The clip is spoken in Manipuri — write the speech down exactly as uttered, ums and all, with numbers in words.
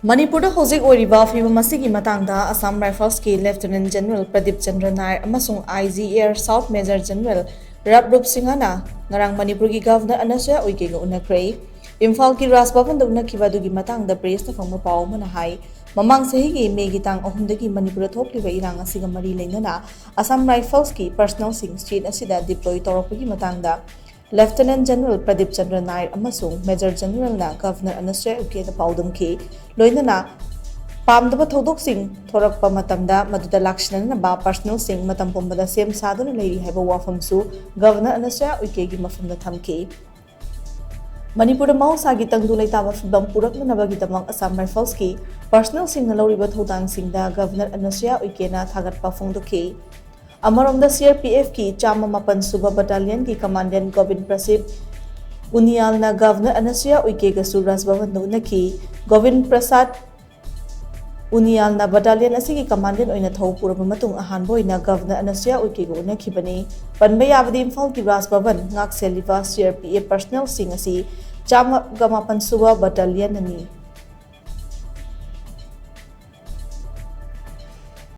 ꯃꯅꯤꯄꯨꯔꯗ ꯍꯧꯖꯤꯛ ꯑꯣꯏꯔꯤꯕ ꯐꯤꯕꯝ ꯑꯁꯤꯒꯤ ꯃꯇꯥꯡꯗ ꯑꯁꯥꯝ ꯔꯥꯏꯐꯜꯁꯀꯤ ꯂꯦꯐꯇꯤꯅꯦꯟꯠ ꯖꯦꯅꯔꯦꯜ ꯄ꯭ꯔꯗꯤꯞ ꯆꯟꯗ꯭ꯔ ꯅꯥꯏꯔ ꯑꯃꯁꯨꯡ I G A R south major general ꯔꯥꯞ ꯔꯨꯞ ꯁꯤꯡꯍꯅ ꯉꯔꯥꯡ ꯃꯅꯤꯄꯨꯔꯒꯤ ꯒꯚꯔꯅꯔ ꯑꯅꯁꯨꯌꯥ ꯎꯏꯀꯦꯒ ꯎꯅꯈ꯭ꯔꯦ꯫ ꯏꯝꯐꯥꯜꯒꯤ ꯔꯥꯖ ꯚꯕꯟꯗ ꯎꯅꯈꯤꯕ ꯑꯗꯨꯒꯤ ꯃꯇꯥꯡꯗ ꯄ꯭ꯔꯦꯁꯇ ꯐꯪꯕ ꯄꯥꯎ ꯑꯃꯅ ꯍꯥꯏ, ꯃꯃꯥꯡ ꯆꯍꯤꯒꯤ ꯃꯦꯒꯤ ꯇꯥꯡ ꯑꯍꯨꯝꯗꯒꯤ ꯃꯅꯤꯄꯨꯔꯗ ꯊꯣꯛꯂꯤꯕ ꯏꯔꯥꯡ ꯑꯁꯤꯒ ꯃꯔꯤ ꯂꯩꯅꯅ ꯑꯁꯥꯝ ꯔꯥꯏꯐꯜꯁꯀꯤ ꯄꯔꯁꯅꯦꯜꯁꯤꯡ ꯁ꯭ꯇꯦꯠ ꯑꯁꯤꯗ ꯗꯤꯄ꯭ꯂꯣꯏ ꯇꯧꯔꯛꯄꯒꯤ ꯃꯇꯥꯡꯗ ꯂꯦꯐꯇꯤꯅꯦꯟꯠ ꯖꯦꯅꯔꯦꯜ ꯄ꯭ꯔꯗꯤꯞ ꯆꯟꯗ꯭ꯔ ꯅꯥꯏꯔ ꯑꯃꯁꯨꯡ ꯃꯦꯖꯔ ꯖꯦꯅꯔꯦꯜꯅ ꯒꯚꯔꯅꯔ ꯑꯅꯁꯨꯌꯥ ꯎꯏꯀꯦꯗ ꯄꯥꯎꯗꯝꯈꯤ꯫ ꯂꯣꯏꯅꯅ ꯄꯥꯝꯗꯕ ꯊꯧꯗꯣꯛꯁꯤꯡ ꯊꯣꯔꯛꯄ ꯃꯇꯝꯗ ꯃꯗꯨꯗ ꯂꯥꯛꯁꯤꯟꯅꯅꯕ ꯄꯔꯁꯅꯦꯜꯁꯤꯡ ꯃꯇꯝ ꯄꯨꯝꯕꯗ ꯁꯦꯝ ꯁꯥꯗꯨꯅ ꯂꯩꯔꯤ ꯍꯥꯏꯕ ꯋꯥꯐꯝꯁꯨ ꯒꯚꯔꯅꯔ ꯑꯅꯁꯨꯌꯥ ꯎꯏꯀꯦꯒꯤ ꯃꯐꯝꯗ ꯊꯝꯈꯤ꯫ ꯃꯅꯤꯄꯨꯔꯗ ꯃꯍꯧꯁꯥꯒꯤ ꯇꯪꯗꯨ ꯂꯩꯇꯥꯕ ꯐꯤꯕꯝ ꯄꯨꯔꯛꯅꯅꯕꯒꯤꯗꯃꯛ ꯑꯁꯥꯝ ꯔꯥꯏꯐꯜꯁꯀꯤ ꯄꯔꯁꯅꯦꯜꯁꯤꯡꯅ ꯂꯧꯔꯤꯕ ꯊꯧꯗꯥꯡꯁꯤꯡꯗ ꯒꯚꯔꯅꯔ ꯑꯅꯁꯨꯌꯥ ꯎꯏꯀꯦꯅ ꯊꯥꯒꯠꯄ ꯐꯣꯡꯗꯣꯛꯈꯤ꯫ ꯑꯃꯔꯣꯝꯗ ꯁꯤ ꯑꯥꯔ ꯄꯤ ꯑꯦꯐꯀꯤ ꯆꯥꯝꯃ ꯃꯥꯄꯟ ꯁꯨꯕ ꯕꯠꯇꯥꯂꯤꯌꯟꯒꯤ ꯀꯃꯥꯟꯗꯦꯟꯠ ꯒꯣꯕꯤꯟ ꯄ꯭ꯔꯁꯤꯗ ꯎꯅꯤꯌꯥꯜꯅ ꯒꯚꯔꯅꯔ ꯑꯅꯁꯨꯌꯥ ꯎꯏꯀꯦꯒꯁꯨ ꯔꯥꯖ ꯚꯕꯟꯗ ꯎꯅꯈꯤ꯫ ꯒꯣꯕꯤꯟ ꯄ꯭ꯔꯁꯥꯗ ꯎꯅꯤꯌꯥꯜꯅ ꯕꯠꯇꯥꯂꯤꯌꯟ ꯑꯁꯤꯒꯤ ꯀꯃꯥꯟꯗꯦꯟꯠ ꯑꯣꯏꯅ ꯊꯧ ꯄꯨꯔꯕ ꯃꯇꯨꯡ ꯑꯍꯥꯟꯕ ꯑꯣꯏꯅ ꯒꯚꯔꯅꯔ ꯑꯅꯁꯨꯌꯥ ꯎꯏꯀꯦꯒ ꯎꯅꯈꯤꯕꯅꯤ꯫ ꯄꯟꯕ ꯌꯥꯕꯗꯤ ꯏꯝꯐꯥꯜꯒꯤ ꯔꯥꯖ ꯚꯕꯟ ꯉꯥꯛꯁꯦꯜꯂꯤꯕ ꯁꯤ ꯑꯥꯔ ꯄꯤ ꯑꯦꯐ ꯄꯔꯁꯅꯦꯜꯁꯤꯡ ꯑꯁꯤ ꯆꯥꯝꯃꯒ ꯃꯥꯄꯟ ꯁꯨꯕ ꯕꯠꯇꯥꯂꯤꯌꯟꯅꯅꯤ꯫